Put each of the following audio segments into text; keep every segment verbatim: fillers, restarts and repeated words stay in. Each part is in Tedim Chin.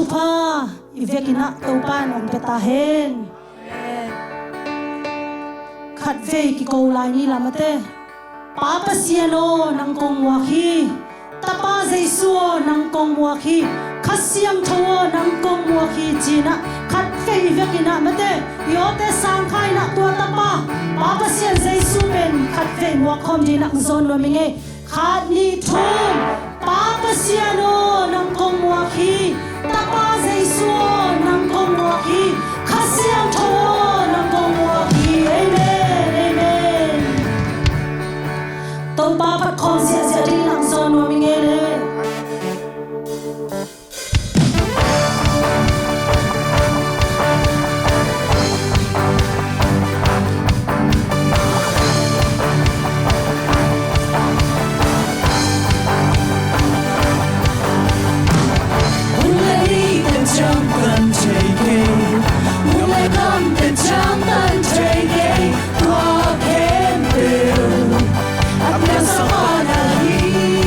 Thupha i vekin ah Topa in hong pia ta hen. Khatvei kiko lai ni lam a te. Pa Pasian aw, nang kong muak hi. Tapa Jesu aw, nang kong muak hi. Kha Siangtho aw, nang kong muak hi, ci-in ah khatvei i vekin ah mate, i awte sangkha in ah tua Tapa, Pa Pasian Jesu pen khatvei muak khawm dingin ah zawn nuam ing ei. Khat, nih, thum. Pa Pasian aw, nang kong muak hi. Tapa Jesu aw, nang kong muak hi. Kha Siangtho aw, nang kong muak hi. Amen, amen. Topa phat khawm ziahziah dingin ah zawn nuam ing ei le. Hun le ni pen ciangtan thei kei, hun le gam pen ciangtan thei kei, tua khempeuh a piangsak Pa na hi.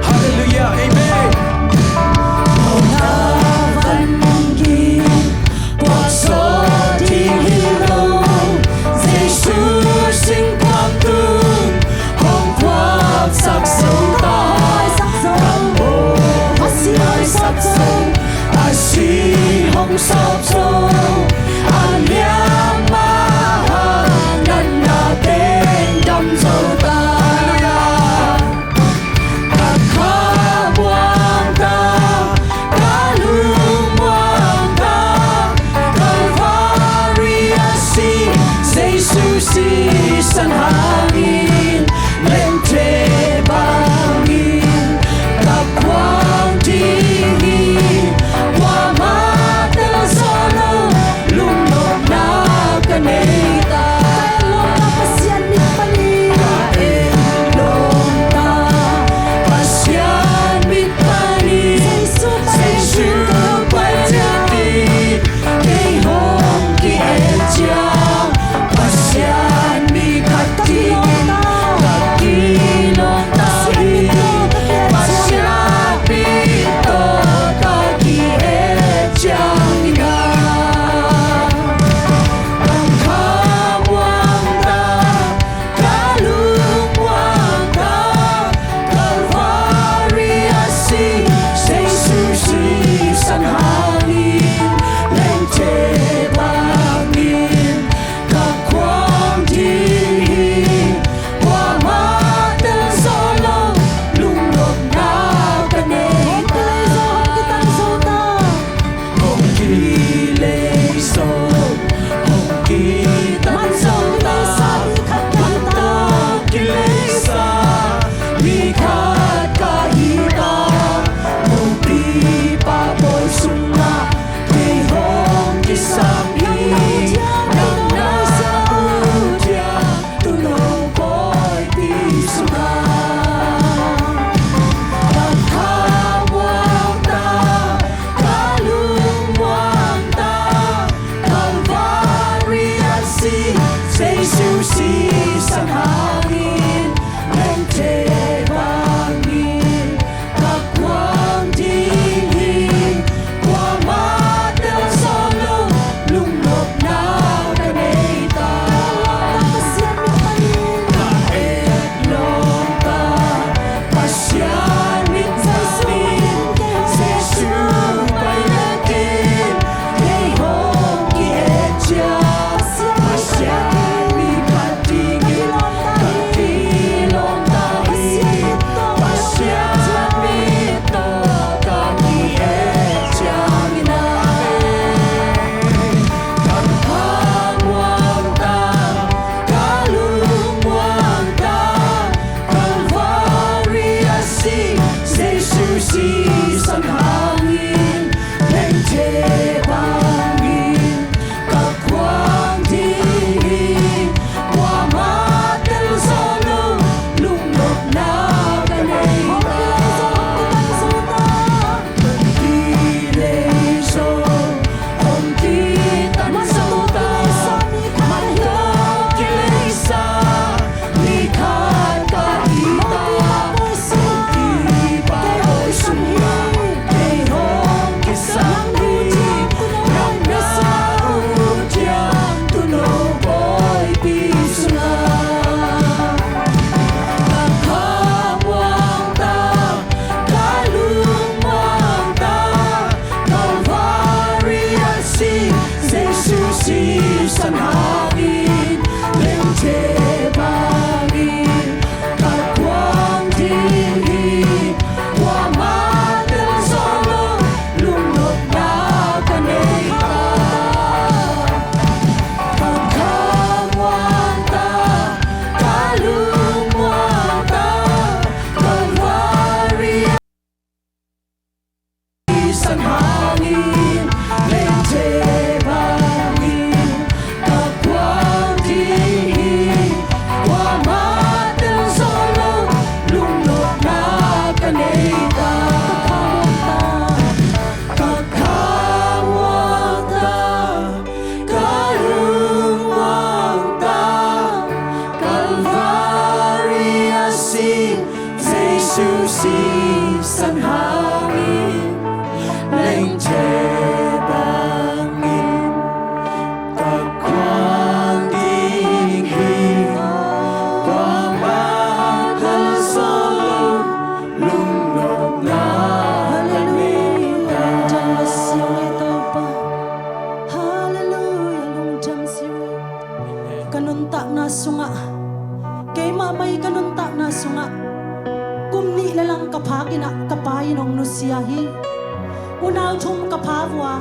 Halleluia. Amen. Cia bangin ka kuan ding hi. Kuamah kalsuan lo, lungnopna ka nei ta. Hallelujah, lungdam siu ei Topa. Hallelujah, lungdam siu ei. Ka nuntakna sungah, keimah mai ka nuntakna sungah kum nih le lang ka phak inah ka pa in hong nusia hi. Unau thum ka pha vua,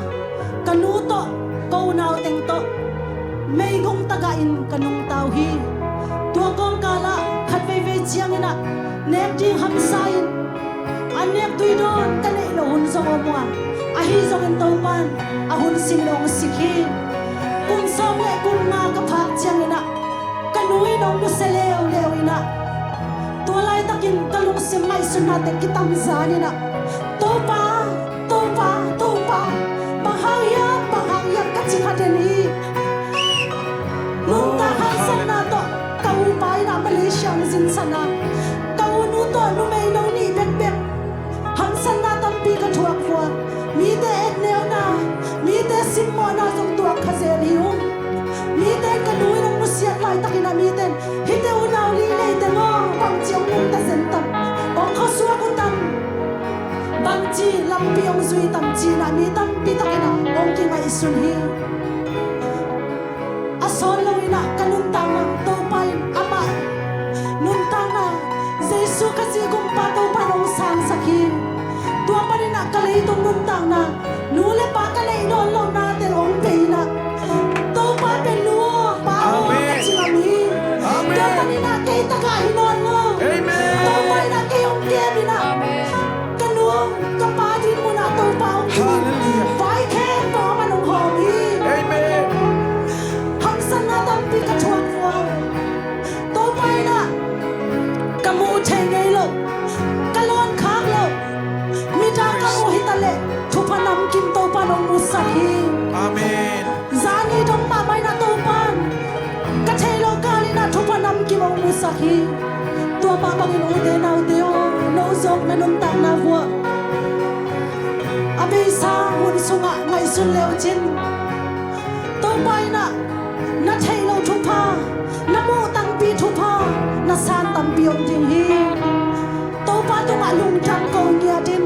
ka nu tawh, ka unau teng tawh meigong tagah in ka nungta uh hi. Tua kawmkalah khat veivei ciang inah nek ding hamsa in, an nek tui dawn ka neih loh hun zong om uh a, ahi zongin Topan a hun sim in hong sik hi. Kum sawm le kum nga ka phak ciang inah ka nu in hong nusia leuleu inah, tua laitakin ka lungsim ngaihsutnate kitamzan inah, Topa, Topa, Topa, bang hang hiam, bang hang hiam ka ci kha den hi. Nuntak haksatna tawh ka upa inah Malaysia hong zinsan a, ka unu tawh numei no nih bekbek haksatna tampi ka thuak vua. Mite etneuna, mite simmawhna zong tuak kha zel hi ung. Mite in ka nu in hong nusiat laitakin ah mite in, hihte unau li nei teng aw, bangci hong nungta zen tam, hong khuasuak uh tam, bangci lampi hong zui tam ci inah mi tampi takin ah hong kingaihsun hi. A sawn lo inah ka nuntakna Topa in amah nuntakna, Jesu Khazih gumpa Topa in hong sangsak hi. Tua panin ah ka leitung nuntakna, nu le pa ka neih nawn lohna teng hong pia inah, Topa pen nu aw, pa aw, ka ci ngam hi. Amen. Tua panin ah kei tagah hi nawn lo. Amen. Topa inah kei hong kem inah, ka nu ka pa din munah Topa hong kem. Hallelujah. Vai khempeuh amah in hong hawm hi. Amen. Haksatna tampi ka thuak vua. Topa inah ka muh thei ngei loh, ka lawn khak loh midang ka muh hi taleh thupha namkim Topa in hong musak hi. Amen. Zani dong mahmah inah Topa in ka theih loh kal inah thupha namkim hong musak hi. Tua mah bangin ute naute aw, no zong na nuntakna vuah a beisa hun sungah ngaihsun le uh cin, Topa inah na theih loh thupha, na muh tampi thupha, na san tampi om ding hi. Topa tungah lungdam ko ngiat in,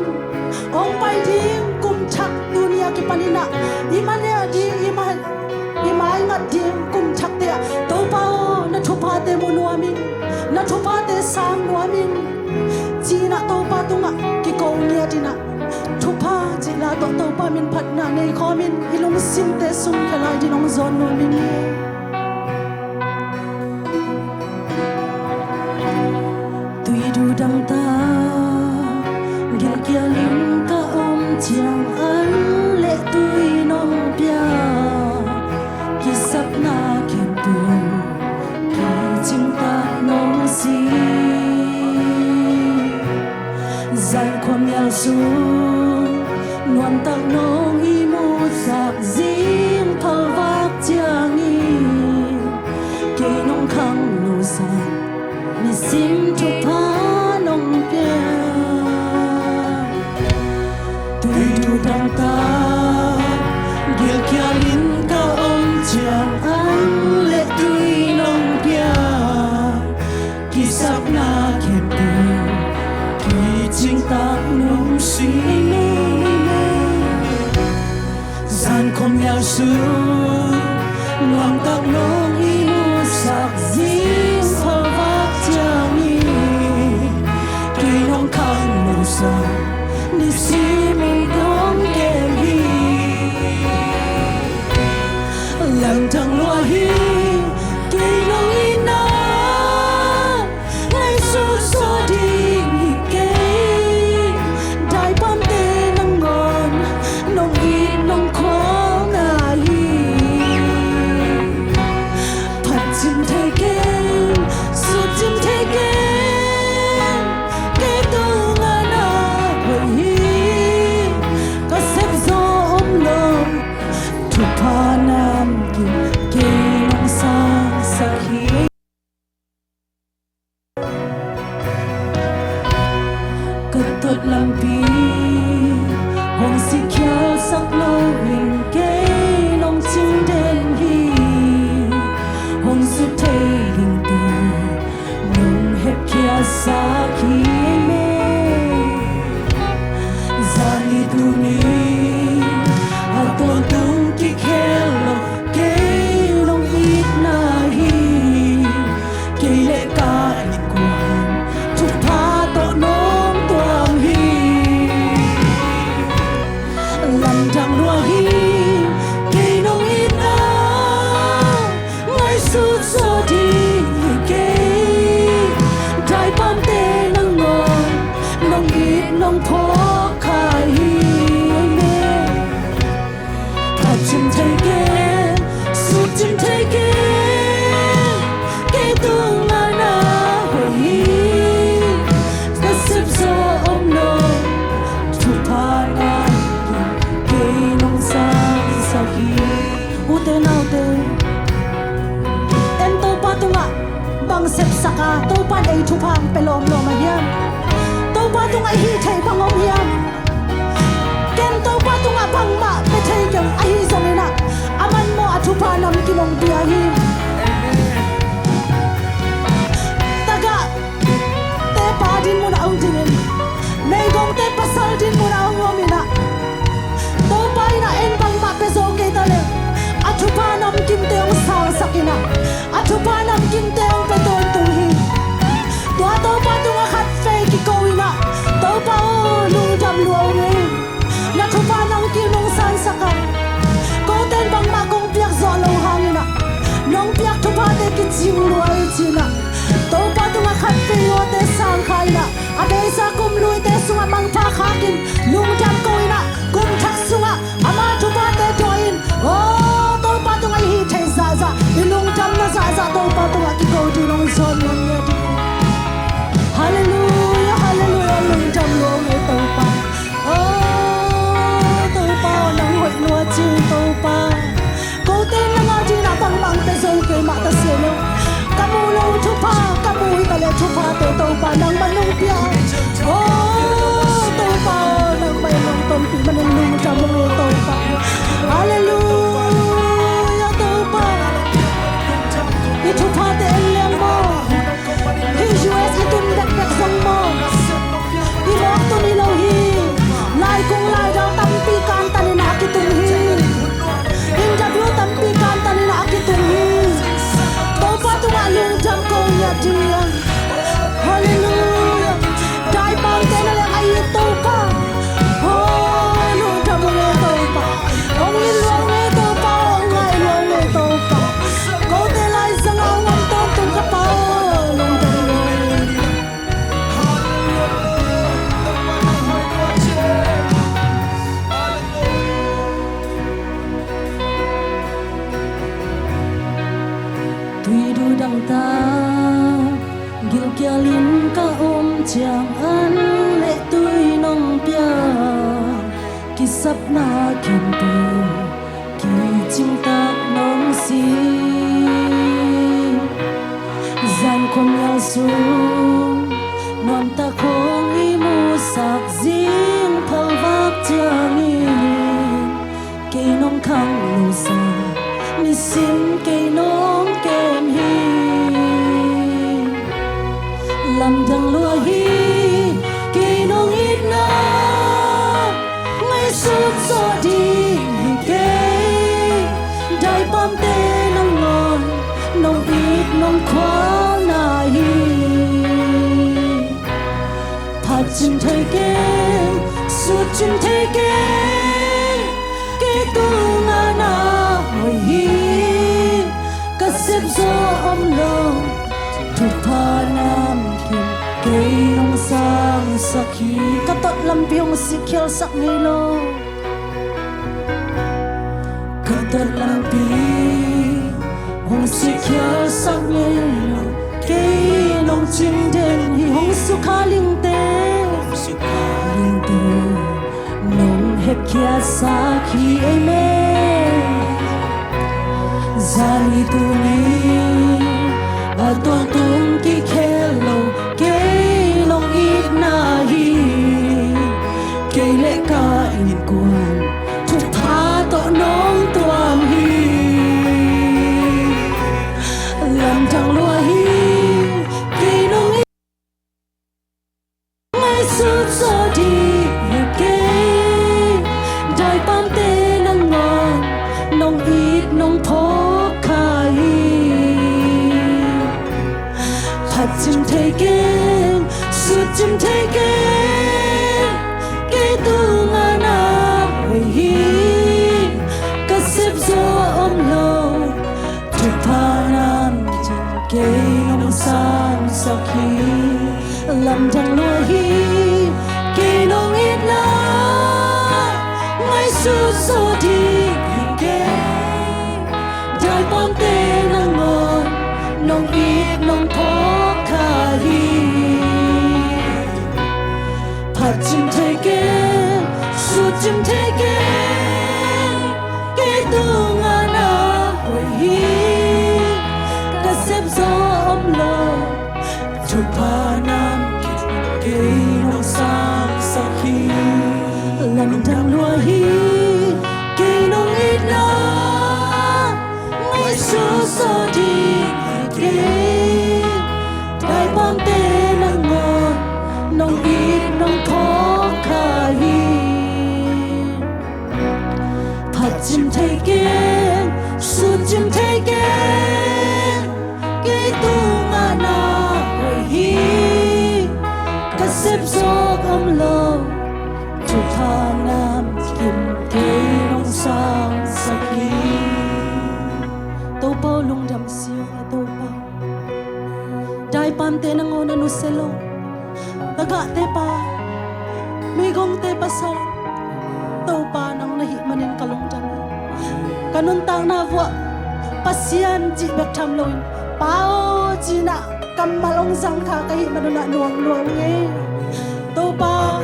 hong pai ding kum thak tuni a kipan inah i ma neh ding, i ma, i maingat ding kum thakte ah Topa aw, na thuphate mu nuam ing, na thuphate sang nuam ing, ci inah Topa tungah kiko ngiat inah, thupha cih la tawh Topa min phatna nei khawm in i lungsimte sung khia lai ding hong zawn nuam ing. Tui duh dangtak gilkial in ka om ciang an le tui nong pia, kisapna khempeuh kicingtak nong si. Zan khuamial sung nuamtak nong i musak zing phalvak ciangin, kei nong khang lo zah nisim thupha nong pia. Tui duh dangtak gilkial in ka om ciang an le tui nong pia, kisapna khempeuh kicingtak nong si. Zan khuamial sung nuamtak nong i musak zing phalvak ciangin, kei nong khang lo zah nisim in kong kem hi. Langdang lua hi, kei nong itna ngaihsut zaw ding hi kei. Daipamte nangawn nong it nong khual ngai hi. Phatcin thei keng, sutcin thei keng, kei tungah na hoih hi. Ka sep zaw om lo, thupha namkim kei nong sangsak hi. Ka tot lampi hong sikhial Sak lo in kei nong cing den hi. Hong sut thei dingte nong hepkhiasak hi ei me. Zani tuni a tawntung kikhel lo kei nong itna hi. Kei le ka innkuan thupha tawh nong tuam hi. Lamdang lua hi, kei nong itna ngaihsut zaw ding hi kei. Daipamte nangawn nong it nong phawk kha hi. Amen. Phatcin thei kei, sutcin thei kei, kei tungah na hoih hi. Ka sepzaw om lo, thupha na kei nong sangsak hi. Ute naute, en Topa tungah bang sepsak a Topa in ei thupha hong pia lawmlawm a hiam? Topa tungah i hih theih bang om hiam? Ken Topa tungah bangmah pia thei keng, ahi zongin ah aman maw a thupha namkim hong pia hi. Tagahte pa dinmun ah hong dingin, meigongte pasal dinmun ah hong omin ah, Topa in ah en bangmah pia zo kei ta leh a thupha namkimte hong sangsak in ah, a thupha namkimte hong pia tawntung hi. Tua Topa tungah khatvei kiko in ah, Topa aw, lungdam lua ung ei. Na thupha namkim nong sangsak a, kote in bangmah kong piak zawh loh hangin ah, nong piak thuphate kicing lua hi ci-in ah, Topa tungah khatvei awte sang kha in ah, a beisa kum luite sungah mangpha khakin lungdam ko in ah, kum thak sungah ama thuphate tuah in, aw, Topa tungah i hih theih zahzah, i lungdamna zahzah Topa tungah kiko ding hong zawn nuam hi a ding. Halleluiah, halleluiah, lungdam lua ung ei Topa. Aw, Topa aw, nang hoih lua cing Topa. Kote in nang a dingin ah bangmah hong pia zo kei mah ta se lo. Ka muh loh thupha, ka muh hi ta leh thuphate Topa nangmah nong pia. Aw, Topa aw, nangmah in nong tonpih manin lungdam ung ei Topa. Halleluiah Topa. I thuphate en leng maw, hih U S i tun bekbek zong maw, i mawk tun hi lo hi. Laikung laidal tampi kantan in ah a kitung hi. Interview tampi kantan in ah a kitung hi. Topa tungah lungdam ko hi a ding. Halleluiah. Daipamte na leng a it Topa. Aw, lungdam ung ei Topa. Hong it lua ung ei Topa, hong ngai lua ung ei Topa. Kote laizang ah hong om tawntung ka Pa aw, lungdam lua ung ei. Tui duh dangtak gilkialin ka om ciang an le tui nong pia, kisapna khempeuh kicingtak nong si. Zan khuamial sung nuamtak hong i musak zing phalvak ciangin, kei nong khanglo zah nisim kei nong kem hi. Lamdang lua hi, kei nong itna ngaihsut zawh ding hi kei. Daipamte nangawn nong it nong khualna hi. Phatcin thei kei, sutcin thei kei, kei tungah na hoih hi. Ka sepzaw om lo, thupha namkim kei nong sangsak hi. Ka tot lampi hong sikkhialsak ngei lo. Ka tot lampi hong sikkhialsak ngei lo. Kei nong cing den hi, hong sukha lingte, hong sukha lingte nong hepkhiasak hi ei me. Zani tuni a tawntung kikhel lo kei nong itna hi. Kei le ka innkuan thupha thei keng, sutcim thei keng. Kei tungah na hoih hi. Ka sep zaw om lo, thupha namkim kei nong sangsak hi. Lamdang lua hi. Kei nong itna ngaihsut zaw ding hi keng. Daipamte nangawn nong it nong phawk kha hi. Phatcim thei keng, sutcim thei keng. Kei tungah na hoih hi. Ka sep zaw om lo, thupha namkim kei nong sangsak hi. Lamdang lua hi. Kei nong itna ngaihsut zaw ding hi keng. Daipamte nangawn nong it nong phawk kha hi. Phatcim thei keng, sutcim thei keng. Kei tungah na hoih hi. Ka sep zaw om lo, thupha namkim kei nong sangsak hi. Topa aw, lungdam si ung, a Topa. Daipamte nangawn na nusia lo, tagahte pa, meigongte pasal, Topa nang na hih manin ka lungdam hi. Ka nuntakna vuah Pasian cih bek tham loin Pa aw ci-in ah kammal hong zang kha ka hih manun ah nuam lua ung ei. Topa,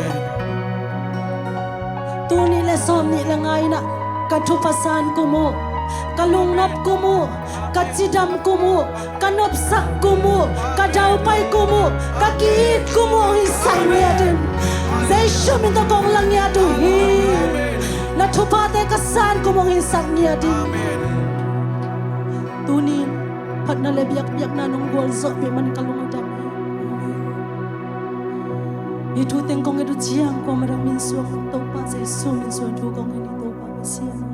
tul nih le sawmnih le nga in ah ka thupha san kum uh, ka lungnop kum uh, ka cidam kum uh, ka nopsak kum uh, ka daupai kum uh, ka ki-it kum uh hong hisak ngiat in. Jesu min tawh kong la ngiat uh hi. Na thuphate ka san kum uh hong hisak ngiat in. Tuni-in phatna le biakpiakna nong gualzawhpih man ka lung a dam hi. Hih thu teng kong nget uh ciang kuamah dang min suang, Topa Jesu min suang thu kong nget hi, Topa Pasian.